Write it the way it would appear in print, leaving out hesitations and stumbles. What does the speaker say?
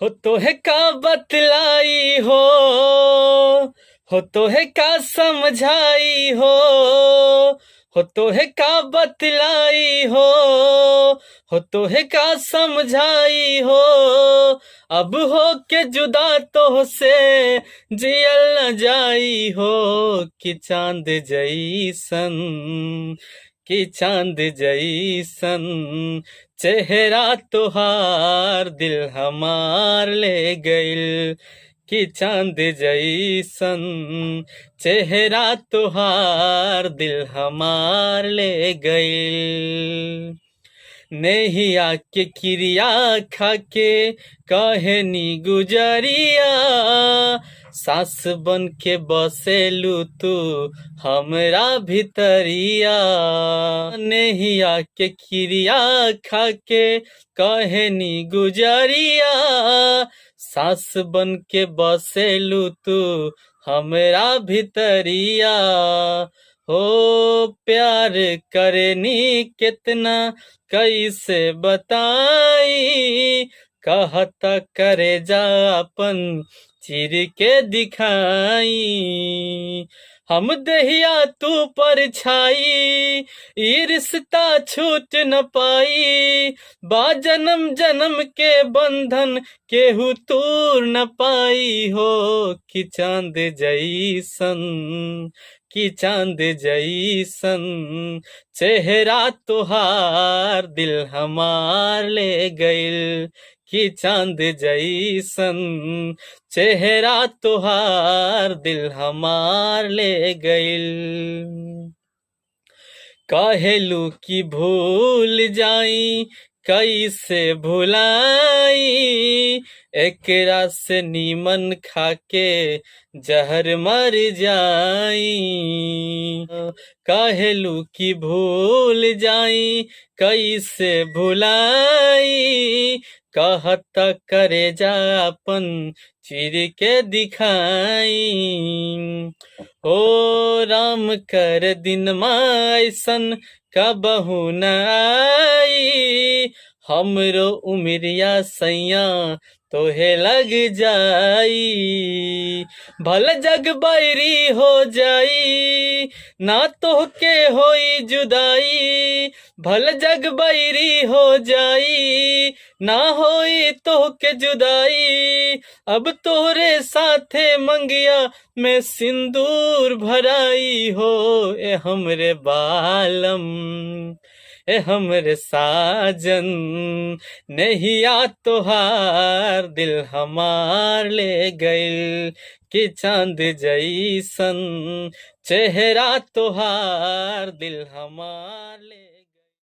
हो तो है का बतलाई हो तो है का समझाई हो तो है का बतलाई हो तो है का समझाई हो। अब हो के जुदा तो से जियल न जाई हो कि चांद जैसन, कि चांद जैसन चेहरा तोहार दिल हमार ले गइल, कि चांद जैसन चेहरा तोहार दिल हमार ले गइल। नेहिया के क्रिया खाके कहनी गुजरिया, सास बन के बसेलू तू हमरा भितरिया। नेहिया के क्रिया खाके कहनी गुजरिया, सास बन के बसेलू तू हमरा भितरिया। हो प्यार करनी कितना कैसे बताई, कहत करे जा अपन चीर के दिखाई। हम दहिया तू पर छाई, ई रिश्ता छूट न पाई। बा जन्म जन्म के बंधन केहू तूर न पाई हो कि चांद जैसन, कि चांद जैसन चेहरा तोहार दिल हमार ले गइल, कि चांद जैसन चेहरा तोहार दिल हमार ले गइल। कहेलू कि भूल जाई कैसे भुलाई, एकरा से नीमन खाके जहर मर जाई। कहेलू कि भूल जाई कैसे भुलाई, कहत करे जा अपन चीर के दिखाई। हो राम कर दिन ऐसन कबहू न आई, हमरो उमरिया सैया तोहे लग जाई। भल जग बैरी हो जाई ना तोहके होई जुदाई, भल जग बैरी हो जाई ना होई तोहके जुदाई। अब तोहरे साथे मंगिया में सिंदूर भराई हो, ए हमरे बालम, ए हमरे साजन, नहिया तोहार दिल हमार ले गइल, कि चांद जैसन चेहरा तोहार दिल हमार ले।